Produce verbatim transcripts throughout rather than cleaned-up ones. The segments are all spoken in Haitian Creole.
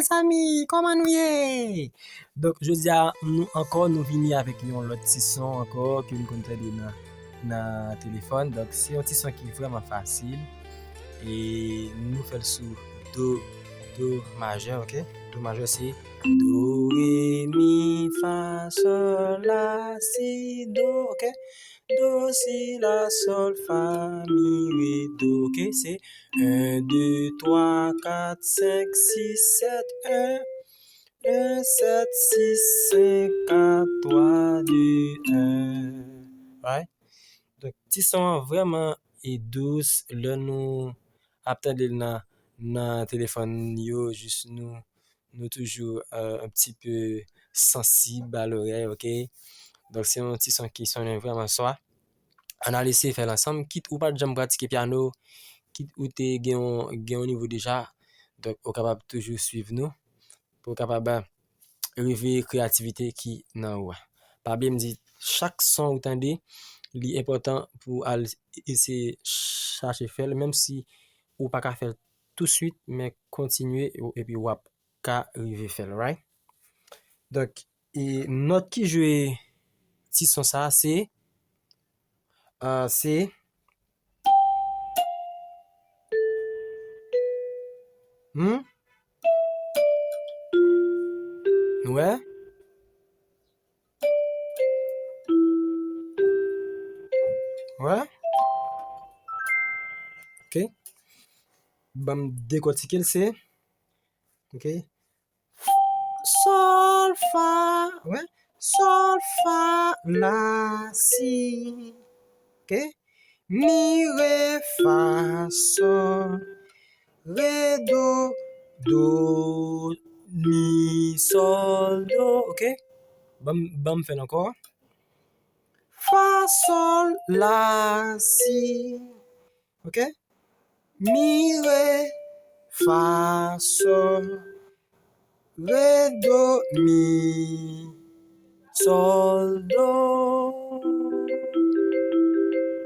Zami, kòman nou ye? Donk, jodi a, nou ankò, nou vini avèk yon lòt ti son ankò ke nou konn tande nan, nan telefòn. Donk, se yon ti son ki vrèman fasil. E nou fè l sou do, do majè, oke? Do majè se do, re, mi, fa, sòl, la, si, do, oke? Do, si, la, sòl, fa, mi, re, do, oke? Se en, de, twa, kat, senk, sis, sèt, en, en, sèt, sis, senk, kat, twa, de, en. Right? Donk, ti son an vrèman e dous lè nou ap tande l nan, nan telefòn yo, jis nou, nou toujou, euh, un petit peu sansib a lorèy, oke? Donk, se yon ti son ki sonnen vrèman swa. Ann al eseye fè l ansanm, kit ou pa t janm pratike pyano, kit ou te gen yon, gen yon nivo deja, donk, ou kapab toujou swiv nou pou w kapab, euh, reveye kreyativite ki nan ou a. Pa bliye m di, chak son ou tande, li enpòtan pou w al eseye chache fè l, menm si ou pa ka fè l touswit, men kontinye epi w ap ka rive fè l, right? Donk, e nòt ki jwe ti son sa a, se, euh, se, hmm? Nou wè? Wè? Oke. Ban m dekòtike l, se, oke. Sòl, fa, wè. Sòl, fa, la, si. Oke. Mi, re, fa, sòl, re, do, do, mi, sòl, do. Oke? Ban m, ban m fè l ankò. Fa, sòl, la, si. Oke? Mi, re, fa, sòl, re, do, mi, sòl, do.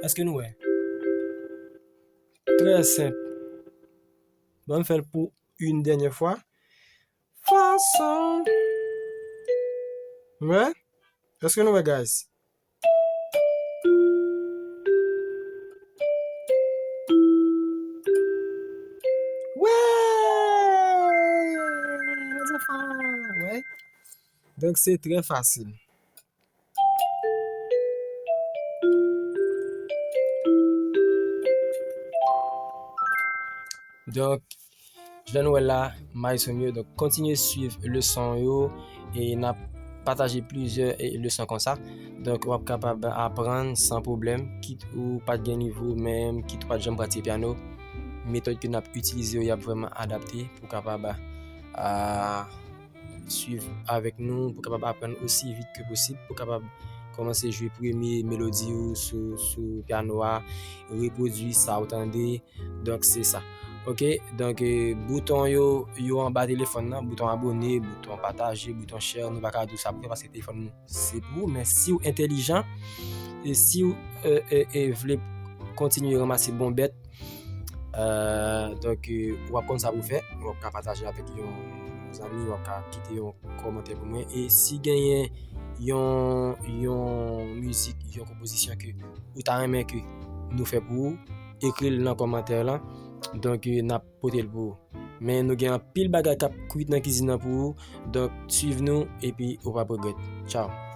Èske nou wè? Trè senp. Ban m fè l pou yon dènyè fwa. Fa, sòl. Wè? Èske nou wè, guys? Wè! Mezanmi, wè. Donk, se trè fasil. Donk, jan nou wè la, Maestro m yo, donk, kontinye swiv leson yo, e n ap pataje plizyè, e, leson konsa. Donk, w ap kapab aprann san pwoblèm, kit ou pa t gen nivo menm, kit ou pa t janm pratike pyano. Metòd ke n ap itilize yo, y ap vrèman adapte pou w kapab, a, swiv avèk nou, pou w kapab aprann osi vit ke posib, pou w kapab kòmanse jwe premye melodi ou sou, sou pyano a, repwodui sa ou tande. Donk, se sa. Oke, donk, eh, bouton yo, yo anba telefòn nan, bouton abòne, bouton pataje, bouton share, nou pa ka di w sa pou fè paske telefòn nou se pou ou, men si w entèlijan, e si w, eh, eh, eh, vle kontinye ranmase bon bèt, eh, donk, eh, w ap konn sa pou w fè, w ap ka pataje avèk yon zanmi, w ap ka kite yon kòmantè pou mwen. E si genyen yon, yon mizik, yon konpozisyon ke ou ta renmen ke nou fè pou ou, ekri l nan kòmantè lan. Donk, eh, n ap pote l pou ou. Men nou gen anpil bagay k ap kwit nan kizin nan pou ou. Donk, swiv nou epi ou p ap regrèt. Tchaw.